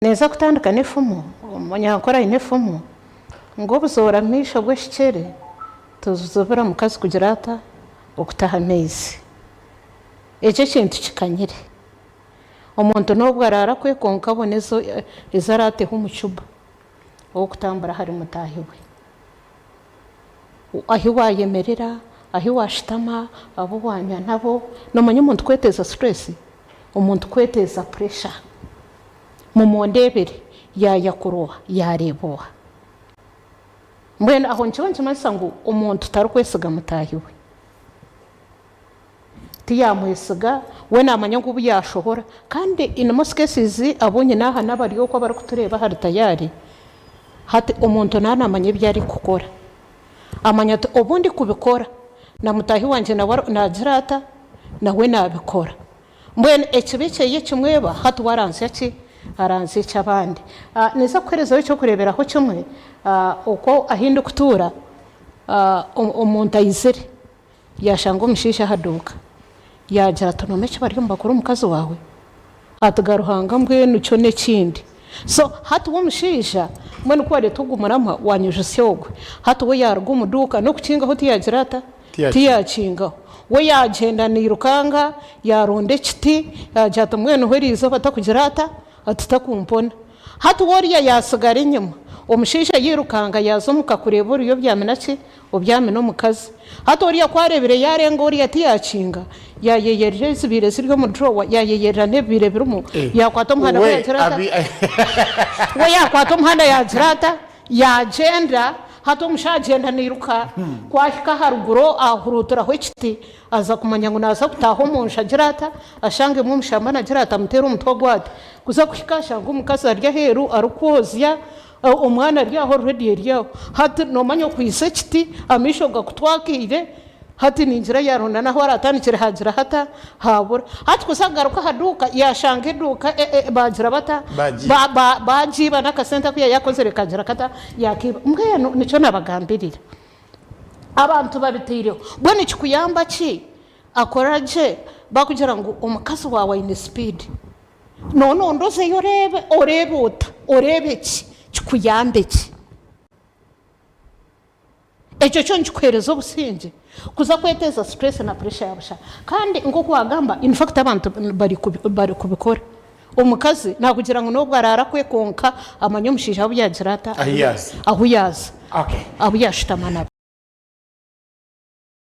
Ninza kutandika n'efumu, omunyankore aine efumu ngu obuzoora amaisho bw'ekikyere tibuzibira mukazi kugira ata? Okutaha amaizi. Ekyo ekintu kikanyire. Omuntu n'obu araara kwe kwonka abone ezi araateho omu cuba ow'okutambura ahari mutaahi we. Ahi waayemerera, ahi waashutama, abu waanywa nabo, noomanya omuntu kweteeza stress, omuntu kweteeza pressure. Mumundeebere, yaayakura oha, yaareeba oha? Mbwenu aho nikiba nikimanyisa ngu omuntu tarikwesiga mutaahi we. Tiyaamwesiga, we naamanya ngu obu yaashohora. Kandi in most cases abu nyine aha n'abari okwo abarikutureeba ahari Tayari, hati omuntu naaba naamanya ebi arikukora. Amanya ati obu ndikubikora, na mutaahi wangye nawe naagira ata? Nawe naabikora. Mbwenu ekibi kye ekimweba hati we aranzya ki? Aranzya eky'abandi. Ninza kukuherezaho eky'okureeberaho kimwe, okwo ahu ndikutuura, omuntu aizire yaashanga omushaija aha duuka, yaagira ati noomanya eki bariyo nibakora omukazi waawe? Ati ga Ruhanga mbwenu kyo n'ekindi. So hati we omushaija mbwenu ku wareeta ogu muramwa waanyijutsya ogwe, hati we yaaruga omu duuka n'okukingaho tiyagira ata? Tiyaakingaho. We yaagyenda nairukanga, yaaronda ekiti, yaagira ati, Mbwenu ho eriizooba takugira ata? Ati, Takumpona. Hati we oriya yaatsigara enyima. Omushaija yairukanga yaaza omuka kureeba oriya obyami na ki? Obyami n'omukazi. Hati oriya ku areebire yaarenga oriya tiyaakinga, yaayeyerera ezibaire ziri omu drawer, yaayeyerera n'ebibaire birimu, yaakwata omuhanda we yaagira ata? We yaakwata omuhanda yaagira ata? Yaagyenda, hati omushaija agyenda nairuka, ku ahika aharuguru ahuruutiraho ekiti, aza kumanya ngu naaza kutaaha omu nju agire ata, ashangemu omushamba nagira ati amuteere omutwe agwe ati. Kuza kuhika ashanga omukazi ari aheeru arikwozya, omwana ari aho already eri aho. Hati noomanya okwitsa ekiti, amaisho gakutwakiire, Hati ningira yaaronda n'ahu araatandikire haagira hata? Haabura. Hati kuza kugaruka aha duuka, yaashanga eduuka baagira bata? Baagiiba n'akasente aku yaayakozire kaagira kata? Yaakiiba. Mbwenu nikyo naabagambirira. Abantu babitaireho. Mbwenu nikikuyamba ki akora gye baakugira ngu omukazi waawe aine sipiidi? Noonoonda ozeyo oreebe, oreebe ota? Oreebe ki? Kikuyambe ki? Ekyo kyo nikikuheereza obusingye kuza kweteeza stress na pressure ya busha. Kandi nk'oku waagamba, in fact abantu bari kubikora. Omukazi naakugira ngu n'obu araara kwe kwonka amanye omushaija ahu yaagira ata? Ahu yaaza. Ahu yaaza. Okay. Abu yaashutama nabo.